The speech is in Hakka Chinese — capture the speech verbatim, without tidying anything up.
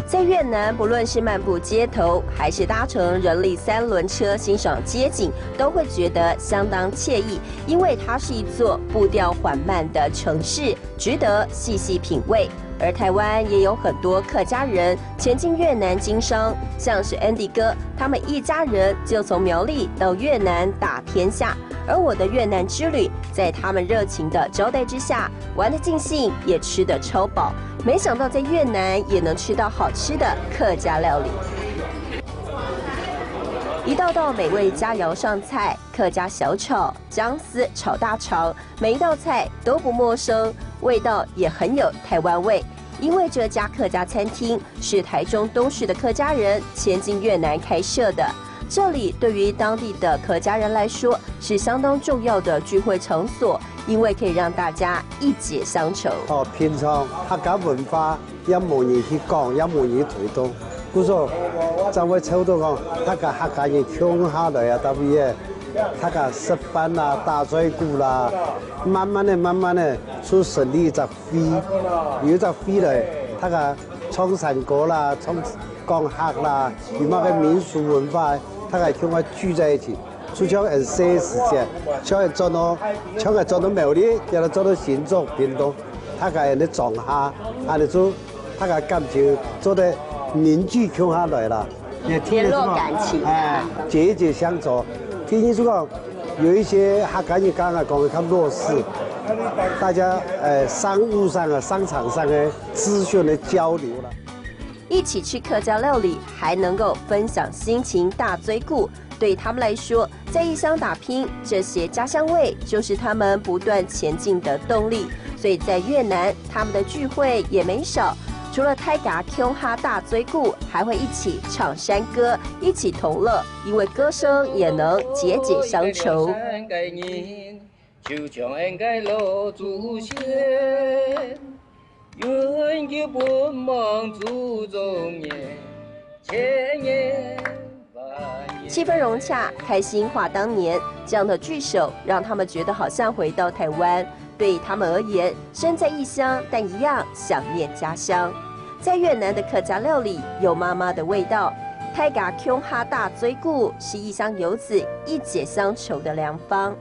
在越南，不论是漫步街头，还是搭乘人力三轮车欣赏街景，都会觉得相当惬意，因为它是一座步调缓慢的城市，值得细细品味。而台湾也有很多客家人前进越南经商，像是 Andy 哥，他们一家人就从苗栗到越南打天下。而我的越南之旅，在他们热情的招待之下，玩得尽兴，也吃得超饱。没想到在越南也能吃到好吃的客家料理。一道道美味佳肴上菜，客家小炒、姜丝炒大肠，每一道菜都不陌生，味道也很有台湾味。因为这家客家餐厅是台中东势的客家人前进越南开设的，这里对于当地的客家人来说是相当重要的聚会场所，因为可以让大家一解乡愁。哦，平常客家文化也無人去講，也無人去推動，故所正會湊到講，大家客家人共下來啊，特別个，大家食飯啦、打嘴鼓啦，慢慢个、慢慢个，就成立一隻會，有一隻會來，大家唱山歌啦、唱講客啦，有麼个民俗文化，大家共下聚在一起。 就像恁細个時節，像恁轉到，像恁轉到苗栗，叫做轉到新竹、屏東，大家恁樣莊下，恁樣就大家感情做得凝聚共下來啦。也聽得出來，聯絡感情。哎，解一解鄉愁。聽清楚講，有一些客家人剛剛講的較弱勢，大家，呃，商務上啊、商場上的資訊的交流啦。一起吃客家料理，还能够分享心情、打嘴鼓，对他们来说，在异乡打拼，这些家乡味就是他们不断前进的动力。所以在越南，他们的聚会也没少，除了大家共下打嘴鼓，还会一起唱山歌，一起同乐，因为歌声也能解解乡愁。就像俺个老祖先，愿求本望祖宗爷，千年万年。气氛融洽，开心话当年，这样的聚首让他们觉得好像回到台湾。对他们而言，身在异乡，但一样想念家乡。在越南的客家料理有妈妈的味道，大家共下打嘴鼓是异乡游子一解乡愁的良方。